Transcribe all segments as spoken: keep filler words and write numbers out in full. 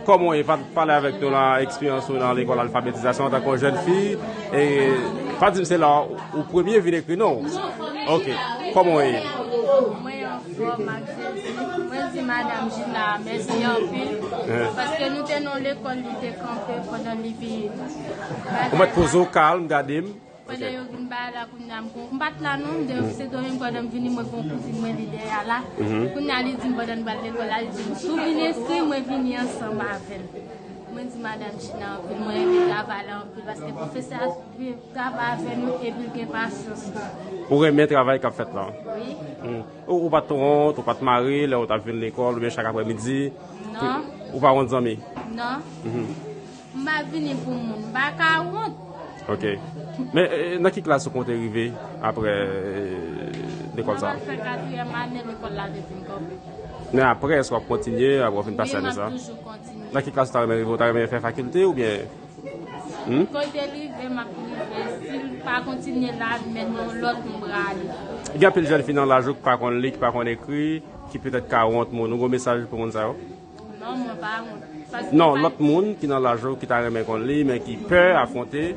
Kòman w ye? Pa-, pale avèk nou la, eksperyans ou nan lekòl alfabetizasyon antanke yon jèn fi. E pa di m se la ou premye vin ekri non. Ok. Kòman w ye? Mwen anfòm ak Jezi. Mwen di madanm Gina mèsi anpil. Paske nou te nan lekòl, li te kanpe pandan li vin. Ou mèt poze w kalm, gade m. Pandan yo vin bay la, kounye a m gon, m pa t la non, m de Sendomeng, pandan m vini, mwen gon kouzin mwen, li dèyè a la. Kounye a li di m pandan n pral lekòl la, li di m, "Si w vin enskri, mwen vini ansanm avè l." Mwen di madanm Gina anpil, mwen renmen travay la anpil, paske pwofesè a travay avè nou epi l gen pasyans. Ou renmen travay k ap fèt la? Wi. Ou, ou pa t wont, ou pa t mare lè w t ap vin lekòl, oubyen chak aprèmidi? Non. Ou pa wont zanmi? Non. M pa vini pou moun, m pa ka wont. Ok. Men, e, nan ki klas ou konte rive apre, e, lekòl sa? Mwen pral fè katriyèm ane, lekòl la te fin kanpe. Men apre, èske w ap kontinye, apre w fin pase ane sa? Wi, m ap toujou kontinye. Nan ki klas ou ta renmen rive? Ou ta renmen fè fakilte oubyen? Hmm? Kote l rive, m ap rive. Si l pa kontinye la, men nan lòt m prale. Gen anpil jèn fi nan laj ou ki pa konn li, ki pa konn ekri, ki petèt ka wont moun. Ou gon mesaj pou moun sa yo? Non, mwen pa wont. Paske non, lòt moun ki nan laj ou ki ta renmen konn li, men ki pè afwonte,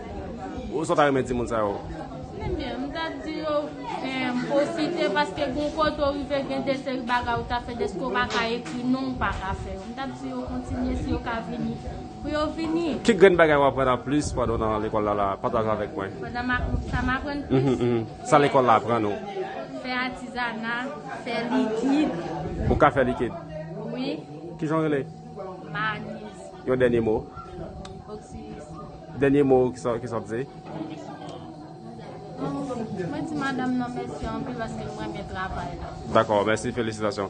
ou sa w ta renmen di moun sa yo? Ebyen, m ta di yo, eh, pwofite, paske gon kote w rive, gen de seri bagay ou ta fè, dèske w pa ka ekri non, ou pa ka fè yo. M ta di yo kontinye, si yo ka vini, pou yo vini. Ki grenn bagay w aprann anplis pandan w nan lekòl la, la? Pataje avèk mwen. Pandan m ap, sa m aprann plis? Mhm, mhm. Sa lekòl la aprann ou? Fè atizana, fè likid. Ou ka fè likid? Wi. Kijan w rele? Maniz. Yon dènye mo. Oksiris. Dènye mo ki sa, ki sa w ap di? Mwen di madanm nan mèsi anpil paske m renmen travay la. Dakò, mèsi, felisitasyon.